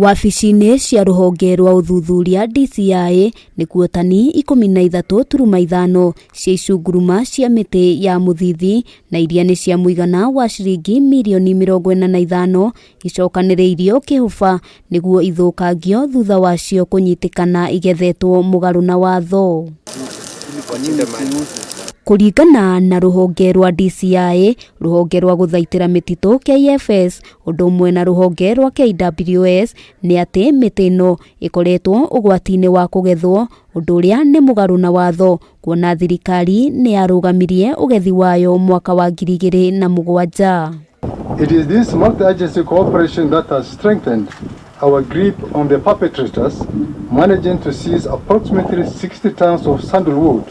Wabici-inĩ cia rũhonge rwa ũthuthuria DCI nĩkuo tani 13.5 cia icunguruma cia mĩtĩ ya mũthithi na iria nĩ cia mũigana wa ciringi mirioni 45 icokanĩrĩirio kĩhũba nĩguo ithũkangio thutha wacio kũnyitĩkana igethetwo mũgarũ na watho. Kũringana na rũhonge rwa DCI, rũhonge rwa gũthaitĩra mĩtitũ KFS ũndũ ũmwe na rũhonge rwa KWS nĩ atĩ mĩtĩ ĩno ĩkoretwo ũgwati-inĩ wa kũgethwo ũndũ ũrĩa nĩ mũgarũ na watho kuona thirikari nĩ yarũgamirie ũgethi wayo mwaka wa 2007. It is this multi-agency cooperation that has strengthened our grip on the perpetrators, managing to seize approximately 60 tons of sandalwood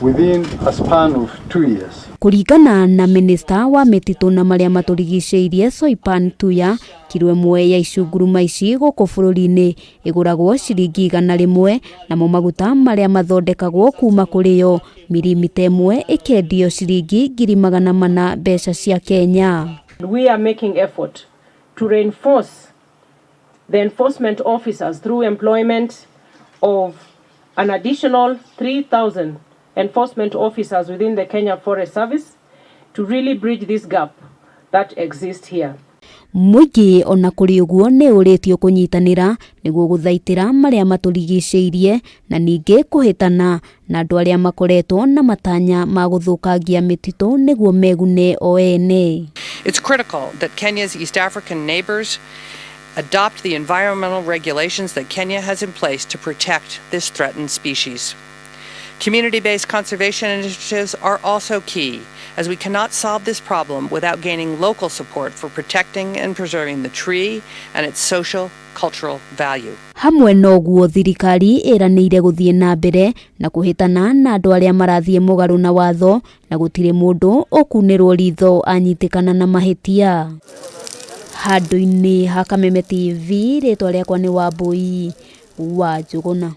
within a span of 2 years. Kũringana na minista wa mĩtitũ na marĩa matũrigicĩirie Soipan Tuya, kiro ĩmwe ya icunguruma ici gũkũ bũrũri-inĩ ĩgũragwo ciringi 100, namo maguta marĩa mathondekagwo kuma kũrĩ yo mirimita ĩmwe ĩkendio ciringi 400,000 mbeca cia Kenya. We are making effort to reinforce the enforcement officers through employment of an additional 3,000 enforcement officers within the Kenya Forest Service to really bridge this gap that exists here. Mũingĩ ona kũrĩ ũguo nĩ ũrĩtio kũnyitanĩra nĩguo gũthaitĩra marĩa matũrigicĩirie na ningĩ kũhĩtana na andũ arĩa makoretwo na matanya ma gũthũkangia mĩtitũ nĩguo megune o ene. It's critical that Kenya's East African neighbors adopt the environmental regulations that Kenya has in place to protect this threatened species. Community based conservation initiatives are also key, as we cannot solve this problem without gaining local support for protecting and preserving the tree and its social, cultural value. Hamwe na ũguo, thirikari ĩranĩire gũthiĩ na mbere na kũhĩtana na andũ arĩa marathiĩ mũgarũ na watho na gũtirĩ mũndũ ũkunĩrwo ritho anyitĩkana na mahĩtia. Handũ-inĩ ha Kameme TV, rĩtwa rĩakwa nĩ Wambui wa Njũgũna.